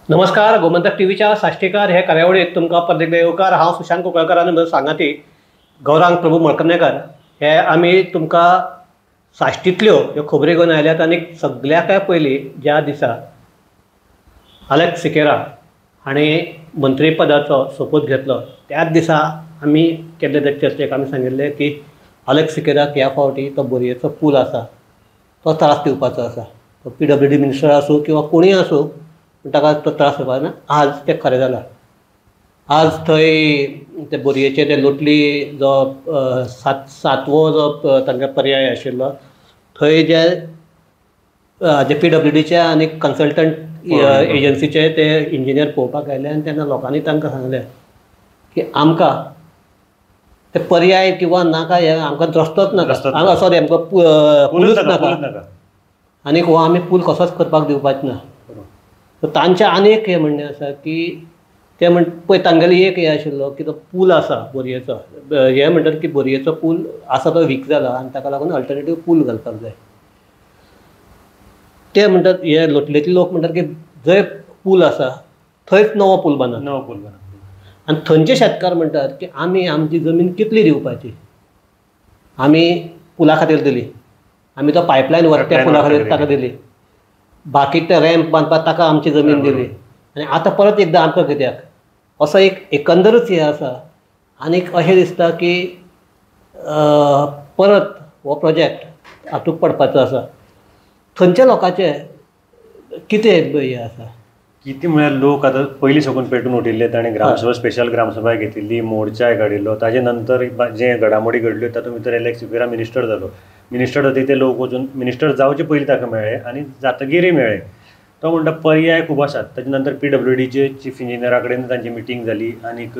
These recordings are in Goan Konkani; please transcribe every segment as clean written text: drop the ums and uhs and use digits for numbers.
नमस्कार, गोमंतक टीव्हीच्या साश्टीकार हे कार्यावळीत तुमकां परत एकदां येवकार. हांव सुशांत कुंकळकर आनी म्हजो सांगाती गौरांग प्रभू मळकर्णेकर. हे आमी तुमकां साश्टींतल्यो ह्यो खबरी घेवन आयल्यात. आनी सगळ्याकय पयलीं ज्या दिसा आलेक्स सिकेरा हांणी मंत्रीपदाचो सोपूत घेतलो त्याच दिसा आमी केल्ले ते चर्चेक आमी सांगिल्लें की आलेक्स सिकेराक ह्या फावटी तो बोरयेचो पूल आसा तो त्रास दिवपाचो आसा. तो PWD minister आसूं किंवा कोणूय आसूं, पूण ताका तो त्रास दिवपाचो ना. आज तें खरें जालां. आज थंय ते बोरयेचे ते लोटली जो सातवो जो तांकां पर्याय आशिल्लो थंय जे जे PWDचे आनी कन्सल्टंट एजन्सीचे ते इंजिनियर पळोवपाक आयले आनी तेन्ना लोकांनी तांकां सांगलें की आमकां ते पर्याय किंवा नाका, हे आमकां रस्तोच नाका, सॉरी आमकां पुलूच नाका आनी हो आमी पूल कसोच करपाक दिवपाच ना. तांचें आनी एक हें म्हणणें आसा की ते म्हण पळय तांगेलें एक हें आशिल्लो की तो पूल आसा बोरयेचो, हें म्हणटात की बोरयेचो पूल आसा तो वीक जाला आनी ताका लागून अल्टरनेटीव पूल घालपाक जाय. ते म्हणटात हे लोटलेतले लोक म्हणटात की जंय पूल आसा थंयच नवो पूल बांदा, नवो पूल बांदा. आनी थंयचे शेतकार म्हणटात की आमी आमची जमीन कितली दिवपाची, आमी पुला खातीर दिली, आमी तो पायपलायन वता त्या पुला खातीर ताका दिली, बाकी ते रॅम्प बांदपाक ताका आमची जमीन दिली आनी आतां परत एकदां आमकां कित्याक, असो एक एकंदरूच हें आसा. आनीक अशें दिसता की परत हो प्रोजेक्ट हातूंत पडपाचो आसा. थंयच्या लोकांचें कितें हें आसा कितें म्हळ्यार लोक आतां पयलीं साकून पेटून उठिल्ले. ताणें ग्रामसभा, स्पेशल ग्रामसभा घेतिल्ली, मोर्चाय काडिल्लो. ताजे नंतर जे घडामोडी घडल्यो तातूंत भितर एलेक्स सिक्वेरा मिनिस्टर जालो. मिनिस्टर जातकीर ते लोक वचून मिनिस्टर जावचे पयलीं ताका मेळ्ळे आनी जातगीरय मेळ्ळे. तो म्हणटा पर्याय खूब आसात. ताजे नंतर PWDचे चीफ इंजिनियरा कडेन तांची मिटींग जाली आनीक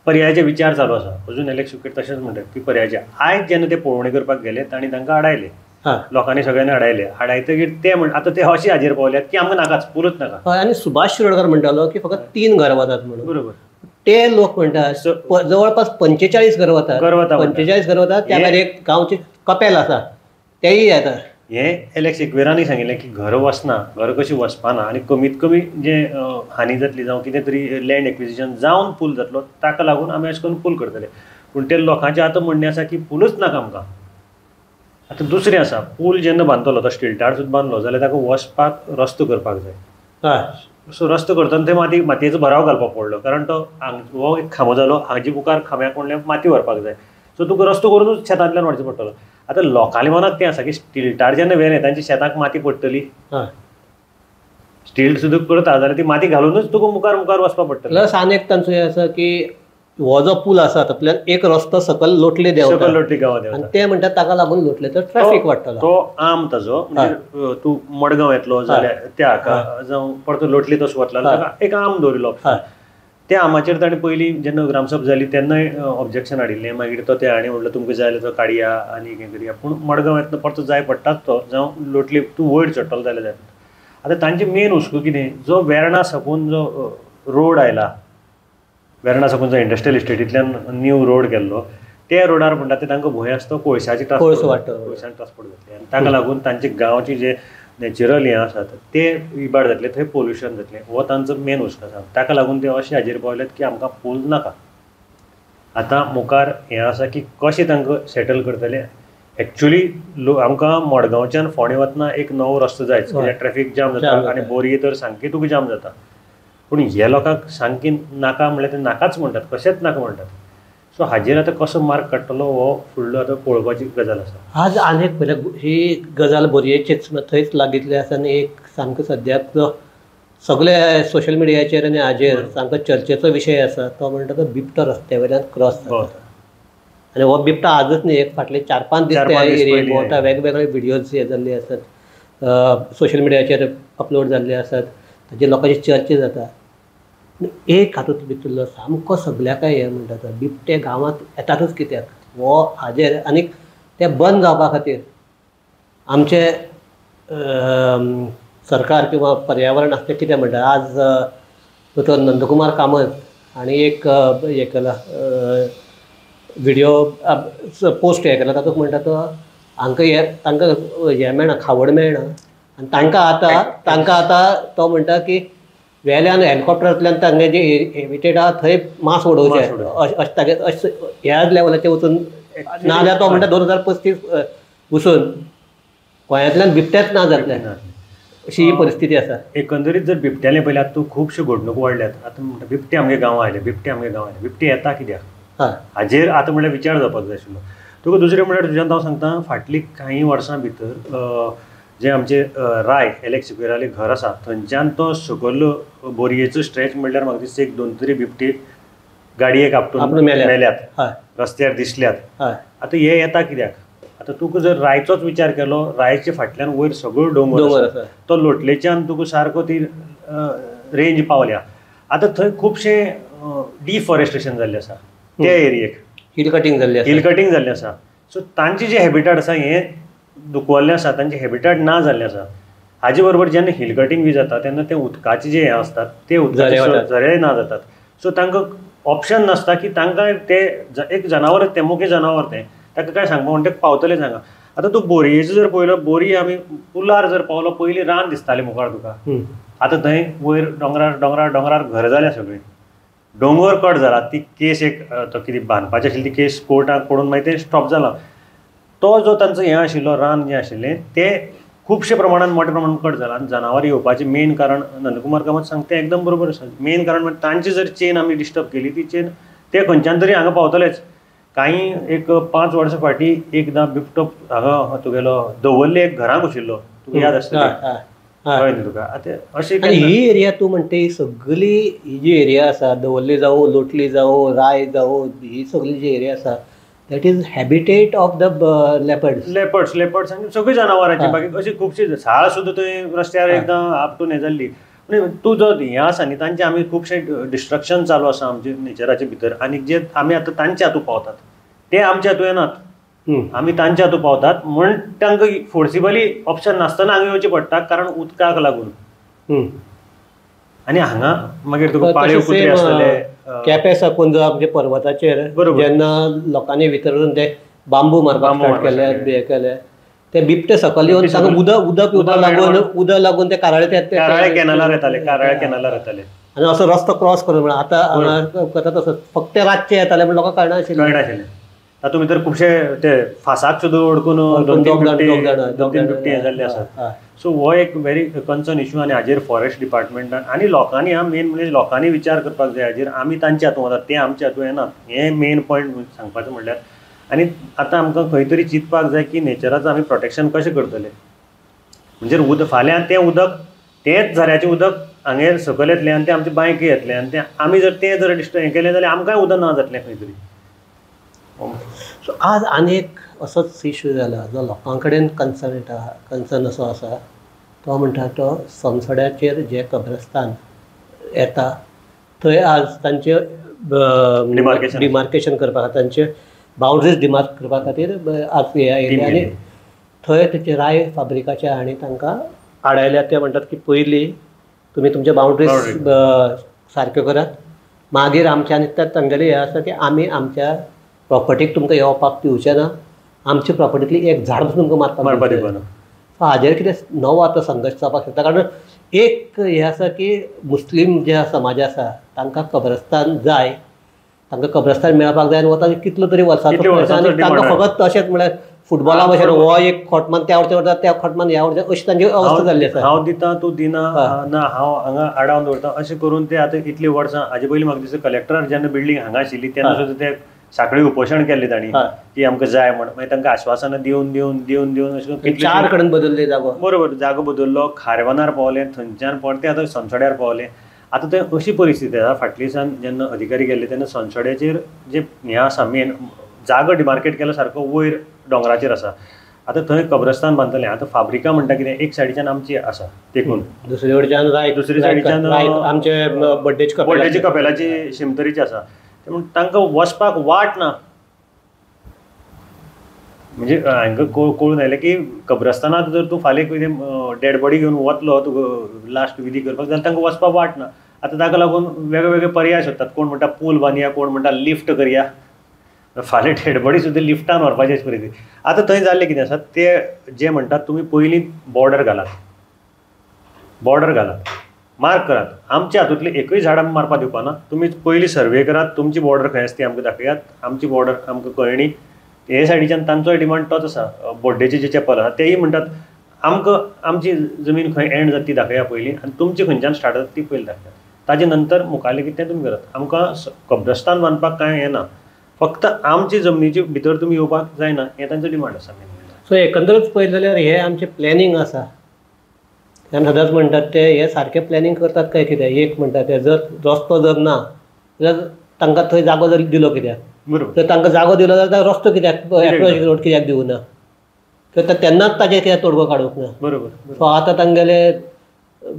पर्यायाचे विचार चालू आसा. अजून एलेक्स सिक्वेरा तशेंच म्हणटात की पर्यायाचे. आयज जेन्ना ते पळोवणी करपाक गेले तांणी तांकां आडायले, लोकांनी सगळ्यांनी आडायले. आडायतकीर ते म्हण आतां ते अशे हाजेर पावल्यात की आमकां नाकाच, पुलूच नाका. हय. आनी सुभाष शिरोडकर म्हणटालो की फकत 3 घरां वतात म्हणून. बरोबर. ते लोक म्हणटात जवळपास 45 घरां वतात, 45 घरां वतात. त्या भायर एक गांवचें कपेल आसा तेय येता. हें एलेक्स सिक्वेरांनी सांगिल्लें की घर वचना, घर कशी वचपाना आनी कमीत कमी जें हानी जातली जावं कितें तरी लँड एक्विजिशन जावन पूल जातलो ताका लागून आमी अशें करून पूल करतले. पूण ते लोकांचें आतां म्हणणें आसा की पूलच नाका आमकां. आतां दुसरें आसा, पूल जेन्ना बांदतलो तो स्टिल्टार सुद्दां बांदलो जाल्यार ताका वचपाक रस्तो करपाक जाय. सो रस्तो करतना थंय माती मातयेचो भराव घालपाक पडलो, कारण तो हो एक खांबो जालो, हाजी मुखार खांब्याक म्हणल्यार माती व्हरपाक जाय. सो तुका रस्तो करुनूच शेतांतल्यान व्हरचो पडटलो. आतां लोकांल्या मनाक तें आसा की स्टिल्टार जेन्ना व्हेलें तांच्या शेताक माती पडटली, स्टिल्ट सुद्दां करता जाल्यार ती माती घालुनूच तुका मुखार मुखार वचपाक पडटलें. प्लस आनी एक तांचो हें आसा की हो जो पूल आसा तातूंतल्यान एक रस्तो सकयल लोटले देंवता, सकयल लोटली गांवां देंवता आनी ते म्हणटात ताका लागून लोटले तर ट्रॅफिक वाडटलो. तो आम ताजो म्हणजे तूं मडगांव येतलो जाल्यार त्या हाका जावं परतो लोटली तसो वतलो ताका एक आम दवरिल्लो. त्या आमाचेर ताणें पयलीं जेन्ना ग्रामसभा जाली तेन्नाय ऑब्जेक्शन हाडिल्लें. मागीर तो ते हाणें म्हणलें तुमकां जाय जाल्यार तो काडया आनी हें करया, पूण मडगांव येतना परतो जाय पडटाच तो, जावं लोटली तूं वयर चडटलो जाल्यार जाय. आतां तांचे मेन हुस्को कितें, जो वेर्णा साकून जो रोड आयला, वेर्णा साकून जो इंडस्ट्रियल इस्टेटींतल्यान न्यू रोड केल्लो त्या रोडार म्हणटा ते तांकां भंय आसता कोळशाची ट्रान्सपोर्ट, कोळशान ट्रान्सपोर्ट जातली आनी ताका लागून तांचे गांवचे जे नॅचरल हें आसात ते इबाड जातले, थंय पोल्युशन जातलें. हो तांचो मेन हुस्को आसा. ताका लागून ते अशे हाजेर पावल्यात की आमकां पूल नाका. आतां मुखार हें आसा की कशें तांकां सेटल करतले. एक्चुली आमकां मडगांवच्यान फोंडें वतना एक नवो रस्तो जायच, कित्याक ट्रॅफीक जाम जाता आनी बोरये तर सामकी तुका जाम जाता. पूण हे लोकांक सामकी नाका म्हणल्यार ते नाकाच म्हणटात, कशेंच नाका म्हणटात. सो हाजेर आतां कसो मार्ग काडटलो हो फुडलो आतां पळोवपाची गजाल आसा. आज आनी एक पयलें ही गजाल बोरयेचीच थंयच लागिल्ली आसा आनी एक सामको सद्याक जो सगळे सोशल मिडियाचेर आनी हाजेर सामको चर्चेचो विशय आसा तो म्हणटा तो बिबटो रस्त्या वयल्यान क्रॉस जाता. आनी हो बिबटो आजच न्ही, एक फाटले 4-5 दीस त्या एरियेक भोंवता. वेगवेगळे विडियोज हे जाल्ले आसात, सोशल मिडियाचेर अपलोड जाल्ले आसात, ताजेर लोकांची चर्चा जाता. एक हातूंत भितरलो सामको सगळ्याकय हें म्हणटा तो बिबटे गांवांत येतातच कित्याक हो हाजेर. आनीक तें बंद जावपा खातीर आमचें सरकार किंवा पर्यावरण आसा तें कितें म्हणटा. आज दोतोर नंदकुमार कामत हांणी एक हें केला, विडियो पोस्ट हें केला, तातूंत म्हणटा तो हांकां हें तांकां हें मेळना, खावड मेळना आनी तांकां आतां तो म्हणटा की वेल्यान हेलिकॉप्टरांतल्यान तांगे जे हेबिटेट आहा थंय मास उडोवचें अशें तागे अशें ह्याच लेवलाचेर वचून, नाजाल्यार तो म्हणटा 2035 वचून गोंयांतल्यान बिबट्याच ना जातले अशी ही परिस्थिती आसा. एकंदरीत जर बिबट्याले पळयल्यार तूं खुबश्यो घडणुको वाडल्यात. आतां म्हणटा बिबटे आमगे गांवां आयले, बिबटे आमगे गांवां आयले, बिबटे येता कित्याक हाजेर आतां म्हणल्यार विचार जावपाक जाय आशिल्लो. तुका दुसरें म्हणल्यार तुज्यान हांव सांगता, फाटलीं कांय वर्सां भितर जे आमचे राय एलेक्स सिक्वेराले घर आसा थंयच्यान तो सकयल बोरयेचो स्ट्रेच म्हणल्यार म्हाका दिसता एक 2 तरी बिबटे गाडयेक आपटून मेल्यात, रस्त्यार दिसल्यात. आतां हे येता कित्याक? आतां तुका जर रायचोच विचार केलो, रायचे फाटल्यान वयर सगळो दोंगर आसा, तो लोटलेच्यान तुका सारको ती रेंज पावल्या. आतां थंय खुबशें डिफॉरेस्टेशन जाल्लें आसा त्या एरियेक, हिल कटींग जाल्लें, हिल कटींग जाल्लें आसा. सो तांचे जे हेबिटाट आसा हें दुखवल्लें आसा, तांचे हेबिटाट ना जाल्लें आसा. हाजे बरोबर जेन्ना हिल कटींग बी जाता तेन्ना ते उदकाचे जे हें आसतात ते उदकाचे झरे ना जातात. सो तांकां ऑप्शन नासता की तांकां ते एक जनावर, तें मुखे जनावर, तें ताका काय सांगपा म्हणटा पावतलें सांगा. आतां तूं बोरयेचो जर पळयलो, बोरये आमी पुलार जर पावलो पयलीं रान दिसतालें मुखार तुका, आतां थंय वयर दोंगरार दोंगरार दोंगरार घर जाल्या सगळीं, दोंगर कट जाला. ती केस एक तो कितें बांदपाची आशिल्ली ती केस कोर्टाक पडून मागीर तें स्टॉप जाला. तो जो तांचो हें आशिल्लो रान जें आशिल्लें तें खुबशे प्रमाणान मोठ्या प्रमाणान कट जाला. आनी जनावर येवपाचें मेन कारण नंदकुमार कामत सांगता तें एकदम बरोबर आसा. मेन कारण म्हणजे तांची जर चेन आमी डिस्टर्ब केली ती चेन ते खंयच्यान तरी हांगा पावतलेच. कांय एक 5 वर्सां फाटीं एकदां बिबटो हांगा तुगेलो दवरले एक घरांक घुशिल्लो, तुका याद आसतलें, कळ्ळें न्ही तुका. आतां अशें ही एरिया तूं म्हणटा ही सगळी ही जी एरिया आसा, दवर्ली जावं, लोटली जावं, राय जावं, ही सगळी जी एरिया आसा that is habitat of the leopards. Leopards, leopards आनी सगळीं जनावरांची, बाकी अशी खुबशी साळ सुद्दां थंय रस्त्यार एकदां आपटून हें जाल्ली. म्हणजे तूं जो हें आसा न्ही तांचें आमी खुबशें डिस्ट्रक्शन चालू आसा आमचे नेचराचे भितर, आनी जे आमी आतां तांच्या हातूंत पावतात ते आमच्या हातूंत येनात, आमी तांच्या हातूंत पावतात म्हण तांकां फोर्सिबली ऑप्शन नासतना हांगा येवचें पडटा, कारण उदकाक लागून. आनी हांगा मागीर तुका पाळीव कुत्रे आसतले. केपें साकून जो आमच्या पर्वताचेर जेन्ना लोकांनी भितर ते बांबू मारपाक स्टार्ट केले, हे केले, ते बिबटे सकयल येवन तांकां उदक उदक पिवपाक लागून, उदक लागून ते काराळे काराळे कॅनलार येताले, काराळे कॅनलार येताले आनी असो रस्तो क्रॉस करून म्हणल्यार आतां हांगा करता तसो फक्त रातचे येताले म्हण लोकांक कळनाशिल्लें, कळनाशिल्लें. तातूंत भितर खुबशे ते फासाक सुद्दां अडकून 2-3 बिबटे हें जाल्ले आसात. सो हो एक व्हेरी कन्सर्न इशू आनी हाजेर फॉरेस्ट डिपार्टमेंटान आनी लोकांनी, हा मेन म्हणजे लोकांनी विचार करपाक जाय हाजेर. आमी तांच्या हातूंत वतात, ते आमच्या हातूंत येनात, हें मेन पॉयंट सांगपाचें म्हणल्यार. आनी आतां आमकां खंय तरी चिंतपाक जाय की नेचराचो आमी प्रोटेक्शन कशें करतले. म्हणजे उदक फाल्यां तें उदक तेंच झऱ्याचें उदक हांगेर सकयल येतलें आनी तें आमच्या बांयक येतलें आनी तें आमी जर तें जर डिस्टर्ब हें केलें जाल्यार आमकांय उदक ना जातलें खंय तरी. सो आज आनी एक असोच इशू जाला जो लोकां कडेन कन्सर्न येता, कन्सर्न असो आसा, तो म्हणटा तो सोनसड्याचेर जे कब्रस्तान येता थंय आज तांचे डिमार्केशन करपा खातीर, तांचे बाउंड्रीज डिमार्क करपा खातीर आज हे आयिल्ले आनी थंय तेचे राय फाब्रिकाचे हांणी तांकां आडायल्या. ते म्हणटात की पयलीं तुमी तुमचे बाउंड्रीज सारक्यो करात, मागीर आमच्या आनी तांगेलें हें आसा की आमी आमच्या प्रॉपर्टीक तुमकां येवपाक दिवचें ना, आमच्या प्रॉपर्टींतली एक झाड पसून तुमकां मारपाक दिवचें ना. सो हाजेर कितें नवो आतां संघर्श जावपाक शकता, कारण एक हें आसा की मुस्लीम जे समाज आसा तांकां कब्रस्तान जाय, तांकां कब्रस्तान मेळपाक जाय आनी वता कितलो तरी वर्सांचो आनी तांकां फकत अशेंच म्हळ्यार फुटबॉला भशेन हो एक खोटमान त्या वटेन वता, त्या खोटमान ह्या वटेन, अशी तांची अवस्था जाल्ली आसा. हांव दिता तूं दिना, ना हांव हांगा आडावन दवरता, अशें करून ते आतां इतलीं वर्सां. हाजे पयलीं म्हाका दिसता कलेक्टरार जेन्ना बिल्डींग हांगा आशिल्ली तेन्ना सुद्दां ते साखळी उपोशण केल्लें तांणी की आमकां जाय म्हण, मागीर तांकां आश्वासनां दिवन दिवन दिवन दिवन अशें 4 कडेन बदल्ले जागो, बरोबर जागो बदल्लो, खारवानार पावले, थंयच्यान परते आतां सोनसड्यार पावले. आतां थंय अशी परिस्थिती आसा, फाटली सान जेन्ना अधिकारी गेल्ले तेन्ना सोनसड्याचेर जे हें आसा मेन जागो डिमार्केट केलो सारको वयर दोंगराचेर आसा. आतां थंय कब्रस्तान बांदतलें. आतां फाब्रिका म्हणटा कितें, एक सायडीच्यान आमची आसा तेकून, दुसरे वटेच्यान राय, दुसरी सायडीच्यान आमचे बड्डेची कपेलाची शिमतरीची आसा. पूण तांकां वचपाक वाट ना. म्हणजे हांकां कळून आयलें की कब्रस्तानाक जर तूं फाल्यां कितें डेड बॉडी घेवन वतलो तुका लास्ट विधी करपाक जाल्यार तांकां वचपाक वाट ना. आतां ताका लागून वेगळे वेगळे पर्याय सोदतात. कोण म्हणटा पूल बांदया, कोण म्हणटा लिफ्ट करया. फाल्यां डेड बॉडी सुद्दां लिफ्टान व्हरपाची अशी परिस्थिती. आतां थंय जाल्लें कितें आसा, ते जे म्हणटात तुमी पयलीं बॉर्डर घालात, बॉर्डर घालात. मार्क करात, आमच्या हातूंतली एकूय झाड आमी मारपाक दिवपा ना, तुमी पयलीं सर्वे करात, तुमची बॉर्डर खंय आसा ती आमकां दाखयात, आमची बॉर्डर आमकां कळणी. हे सायडीच्यान तांचोय डिमांड तोच आसा. बोड्डेचें जें चॅपल आसा तेय म्हणटात आमकां आमची जमीन खंय एंड जाता ती दाखया पयलीं आनी तुमची खंयच्यान स्टार्ट जाता ती पयलीं दाखयात, ताजे नंतर मुखारलें कितें तुमी करात. आमकां कब्रस्तान बांदपाक कांय हें ना, फक्त आमची जमनीचे भितर तुमी येवपाक जायना हें तांचो डिमांड आसा. सो एकंदरच पळयत जाल्यार हें आमचें प्लॅनिंग आसा, आमी सदांच म्हणटात ते हे सारकें प्लॅनिंग करतात काय कितें. एक म्हणटा ते जर रस्तो जर ना जाल्यार तांकां थंय जागो जर दिलो कित्याक, बरोबर, तर तांकां जागो दिलो जाल्यार रस्तो कित्याक, एप्रोच रोड कित्याक दिवना, तर तेन्नाच ताजेर कित्याक तोडगो काडूंक ना, बरोबर. सो आतां तांगेले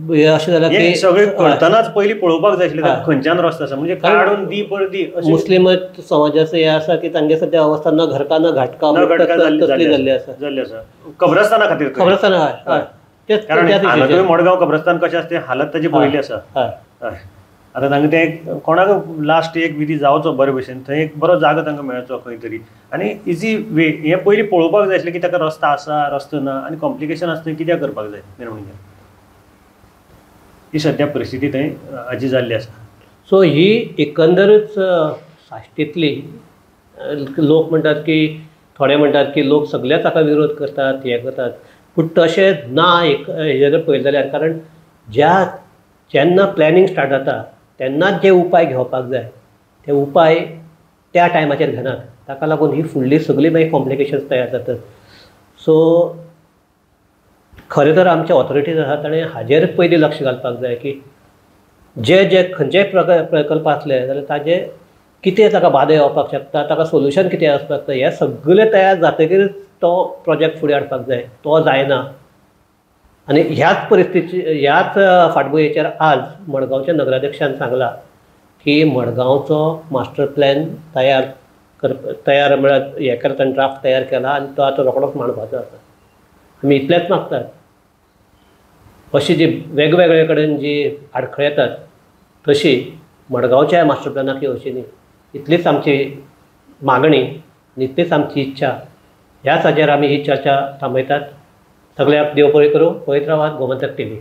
हे अशें जालां की सगळें करतनाच पयलीं पळोवपाक जाय आशिल्लें खंयच्यान रस्तो आसा, म्हणजे काडून दी परदी. मुस्लिम समाजाचो हें आसा की तांगे सद्या अवस्था न घरका न घाटका तसली जाल्ली आसा, जाल्ली आसा कब्रस्ताना खातीर, कब्रस्ताना हय, कारण हांगा मडगांव कब्रस्तान कशें आसा तें हालत ताची पळयल्ली आसा. आतां तांकां तें कोणाक लास्ट एक विधी जावचो बरे भशेन, थंय एक बरो जागो तांकां मेळचो खंय तरी, आनी इजी वे हें पयलीं पळोवपाक जाय आसलें की ताका रस्तो आसा रस्तो ना आनी कॉम्प्लिकेशन आसा थंय कित्याक करपाक जाय मेन म्हणजे ही सद्या परिस्थिती थंय हाजी जाल्ली आसा. सो ही एकंदरच साश्टींतली लोक म्हणटात की थोडे म्हणटात की लोक सगळेच हाका विरोध करतात हें करतात, पूण तशें ना. एक हेजें जर पळयलें जाल्यार कारण ज्या जेन्ना प्लॅनिंग स्टार्ट जाता तेन्नाच जे उपाय घेवपाक जाय ते उपाय त्या टायमाचेर घेनात, ताका लागून ही फुडली सगळीं मागीर कॉम्प्लिकेशन्स तयार जातात. सो खरें तर आमचे ऑथॉरिटीज आसा ताणें हाजेर पयलीं लक्ष घालपाक जाय की जे जे खंयचेय प्रकल्प आसले जाल्यार ताजे कितें ताका बादा येवपाक शकता, ताका सोल्युशन कितें आसपाक जाय, हें सगळें तयार जातकीर तो प्रोजेक्ट फुडें हाडपाक जाय, तो जायना. आनी ह्याच परिस्थिती ह्याच फाटभुंयेचेर आज मडगांवच्या नगराध्यक्षान सांगलां की मडगांवचो मास्टर प्लॅन तयार म्हळ्यार हें केला, ताणें ड्राफ्ट तयार केला आनी तो आतां रोखडोच मांडपाचो आसा. आमी इतलेंच मागतात अशी जी वेगवेगळे कडेन जी आडखळ येतात तशी मडगांवच्या मास्टर प्लॅनाक येवची न्ही, इतलीच आमची मागणी आनी इतलीच आमची इच्छा. ह्याच हाजेर आमी ही चर्चा थांबयतात. सगळ्याक देव बरें करूं. पळयत रावात गोमंतक टीव्ही.